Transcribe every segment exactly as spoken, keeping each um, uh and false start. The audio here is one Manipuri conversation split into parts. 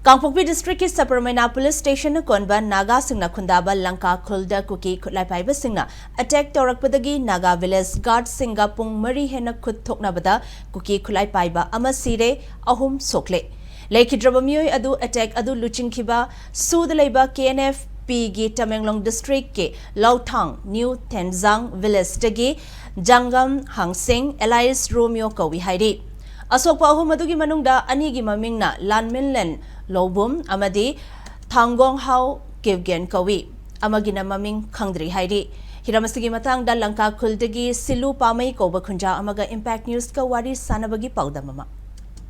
ꯀꯥꯡꯄꯣꯛꯄꯤ ꯗꯤꯁꯇ꯭ꯔꯤꯛꯀꯤ ꯁꯕꯔꯃꯩꯅꯥ ꯄꯨꯂꯤꯁ ꯁ꯭ꯇꯦꯁꯟꯅ ꯀꯣꯟꯕ ꯅꯥꯒꯥꯁꯤꯡꯅ ꯈꯨꯟꯗꯥꯕ ꯂꯪꯀꯥ ꯈꯨꯜꯗ ꯀꯨꯀꯤ ꯈꯨꯠꯂꯥꯏ ꯄꯥꯏꯕꯁꯤꯡꯅ ꯑꯦꯇꯦꯛ ꯇꯧꯔꯛꯄꯗꯒꯤ ꯅꯥꯒꯥ ꯚꯤꯂꯦꯖ ꯒꯥꯔꯗꯁꯤꯡꯒ ꯄꯨꯡ ꯃꯔꯤ ꯍꯦꯟꯅ ꯈꯨꯠ ꯊꯣꯛꯅꯕꯗ ꯀꯨꯀꯤ ꯈꯨꯠꯂꯥꯏ ꯄꯥꯏꯕ ꯑꯃ ꯁꯤꯔꯦ, ꯑꯍꯨꯝ ꯁꯣꯛꯂꯦ꯫ ꯂꯩꯈꯤꯗ꯭ꯔꯕ ꯃꯤꯑꯣꯏ ꯑꯗꯨ ꯑꯦꯇꯦꯛ ꯑꯗꯨ ꯂꯨꯆꯤꯡꯈꯤꯕ ꯁꯨꯗ ꯂꯩꯕ ꯀꯦ ꯑꯦꯟ ꯑꯦꯐ ꯄꯤꯒꯤ ꯇꯃꯦꯡꯂꯣꯡ ꯗꯤꯁꯇ꯭ꯔꯤꯛꯀꯤ ꯂꯧꯊꯥꯡ ꯅ꯭ꯌꯨ ꯊꯦꯟꯖꯥꯡ ꯚꯤꯂꯦꯖꯇꯒꯤ ꯖꯪꯒꯝ ꯍꯥꯡꯁꯤꯡ ꯑꯦꯂꯥꯏꯁ ꯔꯣꯃꯤꯌꯣ ꯀꯧꯏ ꯍꯥꯏꯔꯤ꯫ ꯑꯁꯣꯛꯄ ꯑꯍꯨꯝ ꯑꯗꯨꯒꯤ ꯃꯅꯨꯡꯗ ꯑꯅꯤꯒꯤ ꯃꯃꯤꯡꯅ ꯂꯥꯟꯃꯤꯟꯂꯦꯟ ꯂꯣꯕꯨꯝ ꯑꯃꯗꯤ ꯊꯥꯡꯒꯣꯡ ꯍꯥꯎ ꯀꯤꯞꯒꯦꯟ ꯀꯧꯏ꯫ ꯑꯃꯒꯤꯅ ꯃꯃꯤꯡ ꯈꯪꯗ꯭ꯔꯤ ꯍꯥꯏꯔꯤ꯫ ꯍꯤꯔꯝ ꯑꯁꯤꯒꯤ ꯃꯇꯥꯡꯗ ꯂꯪꯀꯥ ꯈꯨꯜꯗꯒꯤ ꯁꯤꯂꯨ ꯄꯥꯃꯩ ꯀꯧꯕ ꯈꯨꯟꯖꯥ ꯑꯃꯒ ꯏꯝꯄꯦꯛ ꯅ꯭ꯌꯨꯁꯀ ꯋꯥꯔꯤ ꯁꯥꯟꯅꯕꯒꯤ ꯄꯥꯎꯗꯝ ꯑꯃ꯫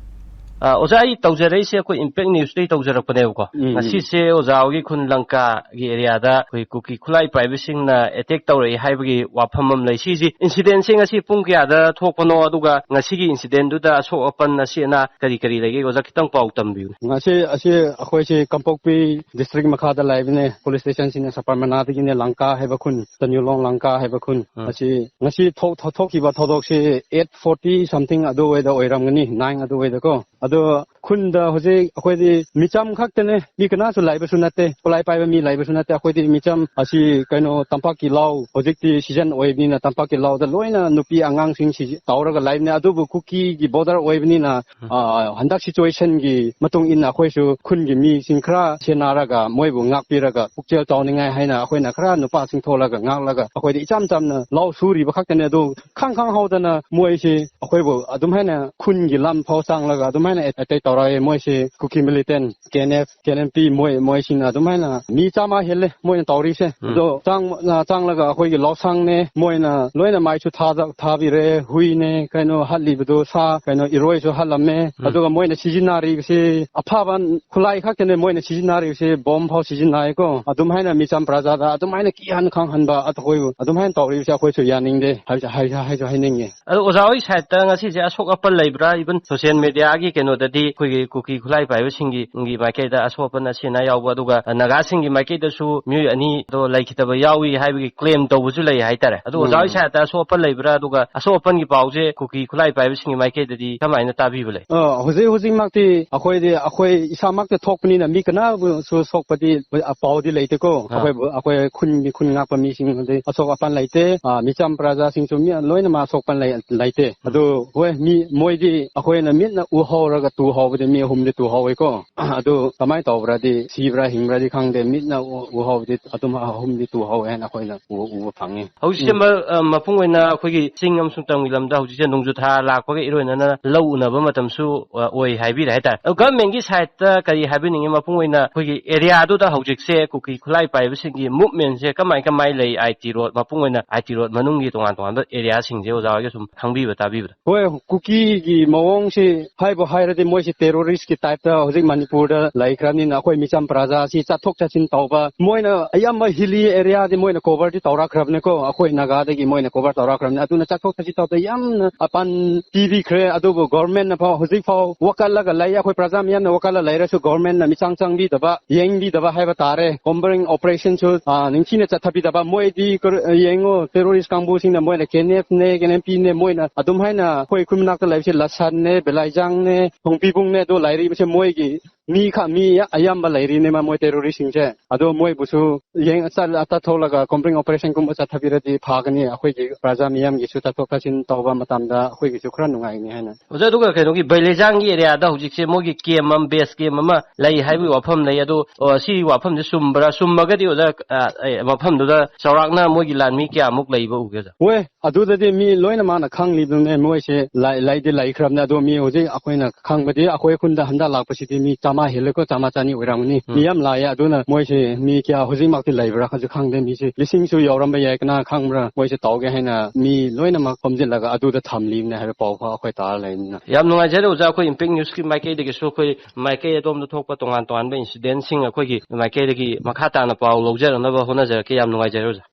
ꯑ, ꯑꯣꯖꯥ, ꯑꯩ ꯇꯧꯖꯔꯛꯏꯁꯦ ꯑꯩꯈꯣꯏ ꯏꯝꯄꯦꯛ ꯅ꯭ꯌꯨꯁꯇꯒꯤ ꯇꯧꯖꯔꯛꯄꯅꯦꯕꯀꯣ꯫ ꯎꯝ, ꯎꯝ꯫ ꯉꯁꯤꯁꯦ ꯑꯣꯖꯥ ꯍꯣꯏꯒꯤ ꯈꯨꯟ ꯂꯪꯀꯥꯒꯤ ꯑꯦꯔꯤꯌꯥꯗ ꯑꯩꯈꯣꯏ ꯀꯨꯀꯤ ꯈꯨꯠꯂꯥꯏ ꯄꯥꯏꯕꯁꯤꯡꯅ ꯑꯦꯇꯦꯛ ꯇꯧꯔꯛꯏ ꯍꯥꯏꯕꯒꯤ ꯋꯥꯐꯝ ꯑꯃ ꯂꯩ꯫ ꯁꯤꯁꯤ ꯏꯟꯁꯤꯗꯦꯟꯁꯦ ꯉꯁꯤ ꯄꯨꯡ ꯀꯌꯥꯗ ꯊꯣꯛꯄꯅꯣ, ꯑꯗꯨꯒ ꯉꯁꯤꯒꯤ ꯏꯟꯁꯤꯗꯦꯟꯗꯨꯗ ꯑꯁꯣꯛ ꯑꯄꯟ ꯑꯁꯤ ꯑꯅꯥ ꯀꯔꯤ ꯀꯔꯤ ꯂꯩꯒꯦ, ꯑꯣꯖꯥ ꯈꯤꯇꯪ ꯄꯥꯎ ꯇꯝꯕꯤꯌꯨꯅꯦ꯫ ꯉꯁꯤ ꯑꯁꯤ ꯑꯩꯈꯣꯏꯁꯤ ꯀꯥꯡꯄꯣꯛꯄꯤ ꯗꯤꯁꯇ꯭ꯔꯤꯛ ꯃꯈꯥꯗ ꯂꯩꯕꯅꯦ, ꯄꯨꯂꯤꯁ ꯁ꯭ꯇꯦꯁꯟꯁꯤꯅ ꯁꯄꯔꯃꯅꯥꯗꯒꯤꯅꯦ, ꯂꯪꯀꯥ ꯍꯥꯏꯕ ꯈꯨꯟ, ꯇꯅ꯭ꯌꯨꯂꯣꯡ ꯂꯪꯀꯥ ꯍꯥꯏꯕ ꯈꯨꯟ꯫ ꯎꯝ꯫ ꯑꯁꯤ ꯉꯁꯤ ꯊꯣꯛ-, ꯊꯣꯛꯈꯤꯕ ꯊꯧꯗꯣꯛꯁꯤ eight forty something ꯑꯗꯨꯋꯥꯏꯗ ꯑꯣꯏꯔꯝꯒꯅꯤ, nine ꯑꯗꯨꯋꯥꯏꯗꯀꯣ꯫ ꯑꯗꯣ ꯈꯨꯟꯗ ꯍꯧꯖꯤꯛ ꯑꯩꯈꯣꯏꯗꯤ ꯃꯤꯆꯝ ꯈꯛꯇꯅꯦ, ꯃꯤ ꯀꯅꯥꯁꯨ ꯂꯩꯕꯁꯨ ꯅꯠꯇꯦ, ꯈꯨꯠꯂꯥꯏ ꯄꯥꯏꯕ ꯃꯤ ꯂꯩꯕꯁꯨ ꯅꯠꯇꯦ꯫ ꯑꯩꯈꯣꯏꯗꯤ ꯃꯤꯆꯝ ꯑꯁꯤ ꯀꯩꯅꯣ ꯇꯝꯄꯥꯛꯀꯤ ꯂꯧ, ꯍꯧꯖꯤꯛꯇꯤ ꯁꯤꯖꯟ ꯑꯣꯏꯕꯅꯤꯅ ꯇꯝꯄꯥꯛꯀꯤ ꯂꯧꯗ ꯂꯣꯏꯅ ꯅꯨꯄꯤ ꯑꯉꯥꯡꯁꯤꯡ ꯁꯤ ꯇꯧꯔꯒ ꯂꯩꯕꯅꯦ꯫ ꯑꯗꯨꯕꯨ ꯀꯨꯀꯤꯒꯤ ꯕꯣꯔꯗꯔ ꯑꯣꯏꯕꯅꯤꯅ, ꯎꯝ꯫ ꯑ, ꯍꯟꯗꯛ ꯁꯤꯆꯨꯋꯦꯁꯟꯒꯤ ꯃꯇꯨꯡ ꯏꯟꯅ ꯑꯩꯈꯣꯏꯁꯨ ꯈꯨꯟꯒꯤ ꯃꯤꯁꯤꯡ ꯈꯔ ꯁꯦꯟꯅꯔꯒ ꯃꯣꯏꯕꯨ ꯉꯥꯛꯄꯤꯔꯒ ꯄꯨꯛꯆꯦꯜ ꯆꯥꯎꯅꯤꯡꯉꯥꯏ ꯍꯥꯏꯅ ꯑꯩꯈꯣꯏꯅ ꯈꯔ ꯅꯨꯄꯥꯁꯤꯡ ꯊꯣꯛꯂꯒ ꯉꯥꯛꯂꯒ ꯑꯩꯈꯣꯏꯗꯤ ꯏꯆꯝ ꯆꯝꯅ ꯂꯧ ꯁꯨꯔꯤꯕ ꯈꯛꯇꯅꯦ꯫ ꯑꯗꯨ ꯈꯪ ꯈꯪꯍꯧꯗꯅ ꯃꯣꯏꯁꯤ ꯑꯩꯈꯣꯏꯕꯨ ꯑꯗꯨꯝ ꯍꯥꯏꯅ ꯈꯨꯟꯒꯤ ꯂꯝ ꯐꯥꯎ ꯆꯪꯂꯒ ꯑꯗꯨꯝ ꯍꯥꯏꯅ ꯑꯦꯇꯦꯛ ꯇꯧꯔꯛꯑꯦ꯫ ꯃꯣꯏꯁꯤ Kuki militant, K N F, K N M P, ꯃꯣꯏ, ꯃꯣꯏꯁꯤꯡꯅ ꯑꯗꯨꯝ ꯍꯥꯏꯅ ꯃꯤ ꯆꯥꯝꯃ ꯍꯦꯜꯂꯦ ꯃꯣꯏꯅ ꯇꯧꯔꯤꯁꯦ꯫ ꯎꯝ꯫ ꯑꯗꯣ ꯆꯥꯡ-, ꯑ, ꯆꯪꯂꯒ ꯑꯩꯈꯣꯏꯒꯤ ꯂꯧꯁꯪꯅꯦ, ꯃꯣꯏꯅ ꯂꯣꯏꯅ ꯃꯩꯁꯨ ꯊꯥꯗ-, ꯊꯥꯕꯤꯔꯦ, ꯍꯨꯏꯅꯦ, ꯀꯩꯅꯣ ꯍꯥꯠꯂꯤꯕꯗꯣ ꯁꯥ, ꯀꯩꯅꯣ ꯏꯔꯣꯏꯁꯨ ꯍꯥꯠꯂꯝꯃꯦ꯫ ꯎꯝ꯫ ꯑꯗꯨꯒ ꯃꯣꯏꯅ ꯁꯤꯖꯤꯟꯅꯔꯤꯕꯁꯤ ꯑꯐꯕ ꯈꯨꯠꯂꯥꯏ ꯈꯛꯇꯅꯦ ꯃꯣꯏꯅ ꯁꯤꯖꯤꯟꯅꯔꯤꯕꯁꯤ, ꯕꯣꯝ ꯐꯥꯎ ꯁꯤꯖꯤꯟꯅꯩꯀꯣ꯫ ꯑꯗꯨꯝ ꯍꯥꯏꯅ ꯃꯤꯆꯝ ꯄ꯭ꯔꯖꯥꯗ ꯑꯗꯨꯝ ꯍꯥꯏꯅ ꯀꯤꯍꯟ ꯈꯪꯍꯟꯕ ꯑꯩꯈꯣꯏꯕꯨ ꯑꯗꯨꯝ ꯍꯥꯏꯅ ꯇꯧꯔꯤꯕꯁꯤ ꯑꯩꯈꯣꯏꯁꯨ ꯌꯥꯅꯤꯡꯗꯦ ꯍꯥꯏꯕꯁꯤ ꯍꯥꯏ-, ꯍꯥꯏꯁꯨ ꯍꯥꯏꯅꯤꯡꯉꯤ꯫ ꯑꯗꯣ ꯑꯣꯖꯥ ꯍꯣꯏ ꯁꯥꯏꯠꯇ ꯉꯁꯤꯁꯦ ꯑꯁꯣꯛ ꯑꯄꯟ ꯂꯩꯕ꯭ꯔꯥ? Even social media ꯒꯤ ꯀꯩꯅꯣꯗꯗꯤ ꯑꯩꯈꯣꯏꯒꯤ ꯀꯨꯀꯤ ꯈꯨꯠꯂꯥꯏ ꯄꯥꯏꯕꯁꯤꯡꯒꯤ ꯒꯤ ꯃꯥꯏꯀꯩꯗ ꯑꯁꯣꯛ ꯑꯄꯟ ꯑꯁꯤ ꯑꯅꯥ ꯌꯥꯎꯕ, ꯑꯗꯨꯒ ꯅꯥꯒꯥꯁꯤꯡꯒꯤ ꯃꯥꯏꯀꯩꯗꯁꯨ ꯃꯤꯑꯣꯏ ꯑꯅꯤꯗꯣ ꯂꯩꯈꯤꯗꯕ ꯌꯥꯎꯏ ꯍꯥꯏꯕꯒꯤ ꯀ꯭ꯂꯦꯝ ꯇꯧꯕꯁꯨ ꯂꯩ ꯍꯥꯏꯇꯥꯔꯦ꯫ ꯑꯗꯨ ꯑꯣꯖꯥ ꯍꯣꯏ ꯎꯝ꯫ ꯁꯥꯏꯠꯇ ꯑꯁꯣꯛ ꯑꯄꯟ ꯂꯩꯕ꯭ꯔꯥ, ꯑꯗꯨꯒ ꯑꯁꯣꯛ ꯑꯄꯟꯒꯤ ꯄꯥꯎꯁꯦ ꯀꯨꯀꯤ ꯈꯨꯠꯂꯥꯏ ꯄꯥꯏꯕꯁꯤꯡꯒꯤ ꯃꯥꯏꯀꯩꯗꯗꯤ ꯀꯃꯥꯏꯅ ꯇꯥꯕꯤꯕ ꯂꯩ? ꯑ, ꯍꯧꯖꯤꯛ ꯍꯧꯖꯤꯛꯃꯛꯇꯤ ꯑꯩꯈꯣꯏꯗꯤ, ꯑꯩꯈꯣꯏ ꯏꯁꯥꯃꯛꯇ ꯊꯣꯛꯄꯅꯤꯅ ꯃꯤ ꯀꯅꯥꯕꯨꯁꯨ ꯁꯣꯛꯄꯗꯤ, ꯑ, ꯄꯥꯎꯗꯤ ꯂꯩꯇꯦꯀꯣ꯫ ꯑꯥ꯫ ꯑꯩꯈꯣꯏꯕꯨ, ꯑꯩꯈꯣꯏ ꯈꯨꯟꯒꯤ, ꯈꯨꯟ ꯉꯥꯛꯄ ꯃꯤꯁꯤꯡꯗꯤ ꯑꯁꯣꯛ ꯑꯄꯟ ꯂꯩꯇꯦ꯫ ꯑ, ꯃꯤꯆꯝ ꯄ꯭ꯔꯖꯥꯁꯤꯡꯁꯨ ꯃꯤ ꯂꯣꯏꯅꯃꯛ ꯑꯁꯣꯛ ꯑꯄꯟ ꯂꯩ-, ꯂꯩꯇꯦ꯫ ꯎꯝ꯫ ꯑꯗꯨ ꯍꯣꯏ, ꯃꯤ, ꯃꯣꯏꯗꯤ ꯑꯩꯈꯣꯏꯅ ꯃꯤꯠꯅ ꯎꯍꯧꯔꯒ ꯇꯨꯍꯧꯕꯗꯤ ꯃꯤ ꯑꯍꯨꯝꯗꯤ ꯇꯨꯍꯧꯋꯦꯀꯣ꯫ ꯑꯗꯨ ꯀꯃꯥꯏꯅ ꯇꯧꯕ꯭ꯔꯗꯤ, ꯁꯤꯕ꯭ꯔꯥ ꯍꯤꯡꯕ꯭ꯔꯥꯗꯤ ꯈꯪꯗꯦ, ꯃꯤꯠꯅ ꯎ-, ꯎꯍꯧꯕꯗꯤ ꯑꯗꯨꯝ ꯑꯍꯨꯝꯗꯤ ꯇꯨꯍꯧꯋꯦ ꯍꯥꯏꯅ ꯑꯩꯈꯣꯏꯅ ꯎ-, ꯎꯕ ꯐꯪꯉꯤ꯫ ꯍꯧꯖꯤꯛꯁꯦ ꯎꯝ꯫ ꯃ-, ꯑ, ꯃꯄꯨꯡ ꯑꯣꯏꯅ ꯑꯩꯈꯣꯏꯒꯤ ꯆꯤꯡ ꯑꯃꯁꯨꯡ ꯇꯝꯒꯤ ꯂꯝꯗ ꯍꯧꯖꯤꯛꯁꯦ ꯅꯣꯡꯖꯨ ꯊꯥ ꯂꯥꯛꯄꯒ ꯏꯔꯣꯏꯅꯅ ꯂꯧ ꯎꯅꯕ ꯃꯇꯝꯁꯨ, ꯑ, ꯑꯣꯏ ꯍꯥꯏꯕꯤꯔꯦ ꯍꯥꯏꯇꯥꯔꯦ꯫ ꯑꯗꯣ ꯒꯚꯔꯟꯃꯦꯟꯒꯤ ꯁꯥꯏꯠꯇ ꯀꯔꯤ ꯍꯥꯏꯕꯤꯅꯤꯡꯉꯤ? ꯃꯄꯨꯡ ꯑꯣꯏꯅ ꯑꯩꯈꯣꯏꯒꯤ ꯑꯦꯔꯤꯌꯥꯗꯨꯗ ꯍꯧꯖꯤꯛꯁꯦ ꯀꯨꯀꯤ ꯈꯨꯠꯂꯥꯏ ꯄꯥꯏꯕꯁꯤꯡꯒꯤ ꯃꯨꯞꯃꯦꯟꯁꯦ ꯀꯃꯥꯏ ꯀꯃꯥꯏ ꯂꯩ? ꯑꯥꯏ ꯇꯤ ꯔꯣꯗ, ꯃꯄꯨꯡ ꯑꯣꯏꯅ ꯑꯥꯏ ꯇꯤ ꯔꯣꯗ ꯃꯅꯨꯡꯒꯤ ꯇꯣꯉꯥꯟ ꯇꯣꯉꯥꯟꯕ ꯑꯦꯔꯤꯌꯥꯁꯤꯡꯁꯦ ꯑꯣꯖꯥ ꯍꯣꯏꯒ ꯁꯨꯝ ꯈꯪꯕꯤꯕ, ꯇꯥꯕꯤꯕꯗ꯫ ꯍꯣꯏ, ꯀꯨꯀꯤꯒꯤ ꯃꯑꯣꯡꯁꯤ ꯍꯥꯏꯕꯨ ꯍꯥꯏꯔꯗꯤ ꯃꯣꯏꯁꯤ ꯇꯦꯔꯣꯔꯤꯁꯀꯤ ꯇꯥꯏꯞꯇ ꯍꯧꯖꯤꯛ ꯃꯅꯤꯄꯨꯔꯗ ꯂꯩꯈ꯭ꯔꯕꯅꯤꯅ ꯑꯩꯈꯣꯏ ꯃꯤꯆꯝ ꯄ꯭ꯔꯖꯥꯁꯤ ꯆꯠꯊꯣꯛ ꯆꯠꯁꯤꯟ ꯇꯧꯕ, ꯃꯣꯏꯅ ꯑꯌꯥꯝꯕ ꯍꯤꯂꯤ ꯑꯦꯔꯤꯌꯥꯗꯤ ꯃꯣꯏꯅ ꯀꯣꯚꯔꯗꯤ ꯇꯧꯔꯛꯈ꯭ꯔꯕꯅꯤꯀꯣ, ꯑꯩꯈꯣꯏ ꯅꯥꯒꯥꯗꯒꯤ ꯃꯣꯏꯅ ꯀꯣꯚꯔ ꯇꯧꯔꯛꯈ꯭ꯔꯕꯅꯤ꯫ ꯑꯗꯨꯅ ꯆꯠꯊꯣꯛ ꯆꯠꯁꯤꯟ ꯇꯧꯕꯗ ꯌꯥꯝꯅ ꯑꯄꯟ ꯄꯤꯕꯤꯈ꯭ꯔꯦ꯫ ꯑꯗꯨꯕꯨ ꯒꯣꯔꯃꯦꯟꯅ ꯐꯥꯎ ꯍꯧꯖꯤꯛ ꯐꯥꯎ ꯋꯥꯀꯠꯂꯒ ꯂꯩ, ꯑꯩꯈꯣꯏ ꯄ꯭ꯔꯖꯥ ꯃꯤꯌꯥꯝꯅ ꯋꯥꯀꯠꯂ ꯂꯩꯔꯁꯨ ꯒꯣꯔꯃꯦꯟꯅ ꯃꯤꯆꯪ ꯆꯪꯕꯤꯗꯕ, ꯌꯦꯡꯕꯤꯗꯕ ꯍꯥꯏꯕ ꯇꯥꯔꯦ꯫ ꯀꯣꯝꯕꯔꯤꯡ ꯑꯣꯄꯔꯦꯁꯟꯁꯨ, ꯑ, ꯅꯤꯡꯊꯤꯅ ꯆꯠꯊꯕꯤꯗꯕ꯫ ꯃꯣꯏꯗꯤ ꯀꯔ-, ꯌꯦꯡꯉꯣ, ꯇꯦꯔꯣꯔꯤꯁ ꯀꯥꯡꯕꯨꯁꯤꯡꯅ ꯃꯣꯏꯅ ꯀꯦ ꯑꯦꯟ ꯑꯦꯐꯅꯦ, ꯀꯦ ꯑꯦꯟ ꯑꯦꯝ ꯄꯤꯅꯦ, ꯃꯣꯏꯅ ꯑꯗꯨꯝ ꯍꯥꯏꯅ ꯑꯩꯈꯣꯏ ꯈꯨꯟ ꯃꯅꯥꯛꯇ ꯂꯩꯕꯁꯦ ꯂꯁꯟꯅꯦ, ꯕꯦꯂꯥꯏꯖꯥꯡꯅꯦ, ꯊꯣꯡꯄꯤꯕꯨꯡꯅꯦ, ꯑꯗꯨ ꯂꯩꯔꯤꯕꯁꯦ ꯃꯣꯏꯒꯤ ꯃꯤ ꯈ-, ꯃꯤ ꯑꯌꯥꯝꯕ ꯂꯩꯔꯤꯅꯦ ꯃ-, ꯃꯣꯏ ꯇꯦꯔꯣꯔꯤꯁꯁꯤꯡꯁꯦ꯫ ꯑꯗꯣ ꯃꯣꯏꯕꯨꯁꯨ ꯌꯦꯡ-, ꯆꯠ-, ꯆꯠꯊꯣꯛꯂꯒ ꯀꯣꯝꯕꯔꯤꯡ ꯑꯣꯄꯔꯦꯁꯟꯒꯨꯝꯕ ꯆꯠꯊꯕꯤꯔꯗꯤ ꯐꯒꯅꯤ꯫ ꯑꯩꯈꯣꯏꯒꯤ ꯄ꯭ꯔꯖꯥ ꯃꯤꯌꯥꯝꯒꯤꯁꯨ ꯆꯠꯊꯣꯛ ꯆꯠꯁꯤꯟ ꯇꯧꯕ ꯃꯇꯝꯗ ꯑꯩꯈꯣꯏꯒꯤꯁꯨ ꯈꯔ ꯅꯨꯡꯉꯥꯏꯒꯅꯤ ꯍꯥꯏꯅ꯫ ꯑꯣꯖꯥ, ꯑꯗꯨꯒ ꯀꯩꯅꯣꯒꯤ ꯕꯩꯂꯦꯖꯥꯡꯒꯤ ꯑꯦꯔꯤꯌꯥꯗ ꯍꯧꯖꯤꯛꯁꯦ ꯃꯣꯏꯒꯤ ꯀꯦꯝ ꯑꯃ, ꯕꯦꯁ ꯀꯦꯝ ꯑꯃ ꯂꯩ ꯍꯥꯏꯕꯒꯤ ꯋꯥꯐꯝ ꯂꯩ꯫ ꯑꯗꯣ, ꯑ, ꯁꯤ ꯋꯥꯐꯝꯁꯦ ꯆꯨꯝꯕ꯭ꯔꯥ? ꯆꯨꯝꯃꯒꯗꯤ ꯑꯣꯖꯥ, ꯑ, ꯑꯦ, ꯃꯐꯝꯗꯨꯗ ꯆꯥꯎꯔꯥꯛꯅ ꯃꯣꯏꯒꯤ ꯂꯥꯟꯃꯤ ꯀꯌꯥꯃꯨꯛ ꯂꯩꯕ ꯎꯒꯦ ꯑꯣꯖꯥ? ꯍꯣꯏ, ꯑꯗꯨꯗꯗꯤ ꯃꯤ ꯂꯣꯏꯅ ꯃꯥꯅ ꯈꯪꯂꯤꯕꯅꯦ, ꯃꯣꯏꯁꯦ ꯂꯩ-, ꯂꯩꯗꯤ ꯂꯩꯈ꯭ꯔꯕꯅꯦ꯫ ꯑꯗꯣ ꯃꯤ ꯍꯧꯖꯤꯛ ꯑꯩꯈꯣꯏꯅ ꯈꯪꯕꯗꯤ ꯑꯩꯈꯣꯏ ꯈꯨꯟꯗ ꯍꯟꯗꯛ ꯂꯥꯛꯄꯁꯤꯗꯤ ꯃꯤ ꯆꯥꯝꯃ ꯍꯦꯜꯂꯦꯀꯣ, ꯆꯥꯝꯃ ꯆꯅꯤ ꯑꯣꯏꯔꯝꯒꯅꯤ꯫ ꯎꯝ꯫ ꯃꯤ ꯌꯥꯝ ꯂꯥꯛꯑꯦ꯫ ꯑꯗꯨꯅ ꯃꯣꯏꯁꯦ ꯃꯤ ꯀꯌꯥ ꯍꯧꯖꯤꯛꯃꯛꯇꯤ ꯂꯩꯕ꯭ꯔꯥ ꯈꯪꯁꯨ ꯈꯪꯗꯦ꯫ ꯃꯤꯁꯦ ꯂꯤꯁꯤꯡꯁꯨ ꯌꯧꯔꯝꯕ ꯌꯥꯏ, ꯀꯅꯥ ꯈꯪꯕ꯭ꯔꯥ? ꯃꯣꯏꯁꯦ ꯇꯧꯒꯦ ꯍꯥꯏꯅ ꯃꯤ ꯂꯣꯏꯅꯃꯛ ꯈꯣꯝꯖꯤꯜꯂꯒ ꯑꯗꯨꯗ ꯊꯝꯂꯤꯕꯅꯦ ꯍꯥꯏꯕ ꯄꯥꯎ ꯐꯥꯎ ꯑꯩꯈꯣꯏ ꯇꯥꯔ ꯂꯩꯕꯅꯤꯅ꯫ ꯌꯥꯝ ꯅꯨꯡꯉꯥꯏꯖꯔꯦ ꯑꯣꯖꯥ, ꯑꯩꯈꯣꯏ ꯏꯝꯄꯦꯛ ꯅ꯭ꯌꯨꯁꯀꯤ ꯃꯥꯏꯀꯩꯗꯒꯤꯁꯨ ꯑꯩꯈꯣꯏ ꯃꯥꯏꯀꯩ ꯑꯗꯣꯝꯗ ꯊꯣꯛꯄ ꯇꯣꯉꯥꯟ ꯇꯣꯉꯥꯟꯕ ꯏꯟꯁꯤꯗꯦꯟꯁꯤꯡ ꯑꯩꯈꯣꯏꯒꯤ ꯃꯥꯏꯀꯩꯗꯒꯤ ꯃꯈꯥ ꯇꯥꯅ ꯄꯥꯎ ꯂꯧꯖꯔꯛꯅꯕ ꯍꯣꯠꯅꯖꯔꯛꯀꯦ꯫ ꯌꯥꯝ ꯅꯨꯡꯉꯥꯏꯖꯔꯦ ꯑꯣꯖꯥ꯫